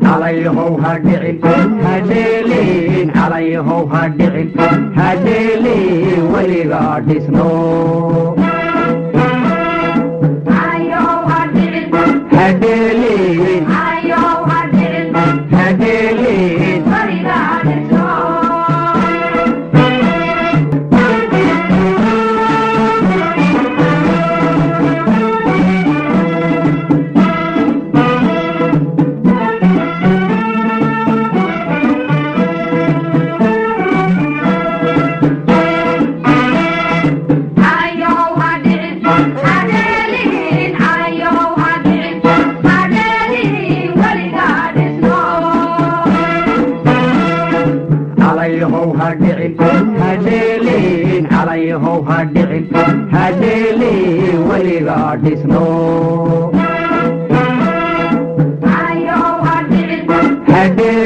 Calayhow ha dhicin hadheelin, calayhow ha dhicin hadheelin, weligaa dhisno. Hadheelin hadheelin. Calayhow ha dhicin hadheelin, calayhow ha dhicin hadheelin, weligaa dhisno. Hadheelin.